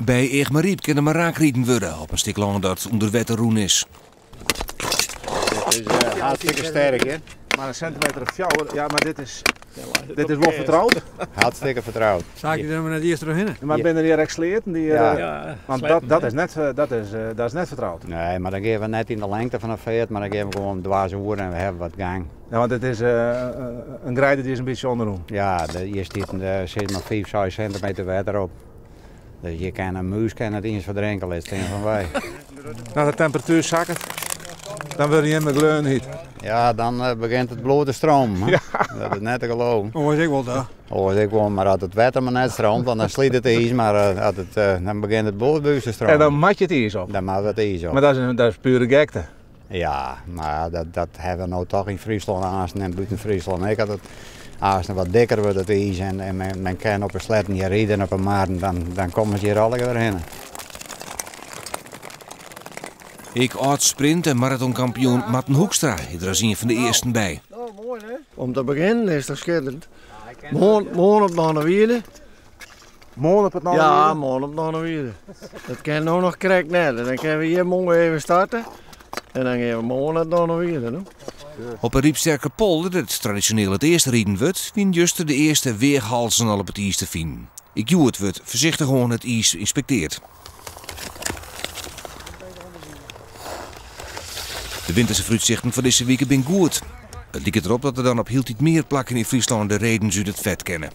By Eagmaryp kin der mar raak riden wurde op in stik lân dat ûnder wetter rûn is. Dit is eh, hartstikke sterk, hè? Mar in sintimeter of fjouwer, ja, mar dit is, dit is wol fertroud. Hartstikke fertroud. Saakje der mar net earst trochhinne. Maar binne der hjir ek sleaten? Dy, Ja. ja. Want dat, dat, is net, dat, is, dat is net fertroud. Nee, mar dan gean we net yn de lengte fan de feart, mar dan gean we gewoan dwars oer en we hawwe wat gang. Ja, want it is in greide dy is in bytsje ûnderrûn. Ja, hjir stiet in, sis mar 5, 6 sintimeter wetter op. Dus je kin in mûs kin it iens ferdrinke, lit stean fan wy. No, de temperatuer sakket, dan wurde jimme gleonhyt. Ja, dan eh, begjint it bloed te stromen. Ja. Dat is net te geloven. Oars ek wol da. Oars ek wol, mar as it wetter mar net stroomt, want dan slyt it iis, mar eh, as it, eh, dan begjint it bloed by ús te stromen. En dan moat je it iis op. Dan moat it iis op. Mar dat is, dat is pure gekte. Ja, mar dat, dat hawwe we no toch yn Fryslân aansten en bûten Fryslân ek. As it aansten wat dikker wurdt it iis en, en men, men kin op 'e sletten hjir ride en op 'e marren, dan, dan komme se hjir allegear wer hinne. Ek âld-sprint en maratonkampioen Marten Hoekstra is der as ien fan de earsten by. Om te begjinnen is it skitterend. Moarn, moarn op de Wierde. Moarn op it Ja, moarn op de Wierde. Dat kin no noch krekt net. En dan kinne we hjir moarn even starte. En dan gean we moarn nei de Wierde. No. Op 'e Rypsterkerpolder, dêr't tradisjoneel it earst riden wurdt, wiene juster de earste weachhalzen al op it iis te finen. Ek hjoed wurdt foarsichtichoan it iis ynspekteard. De winterse foarútsichten foar dizze wike binne goed. It liket derop dat der dan op hieltyd mear plakken yn Fryslân de redens út it fet kinne.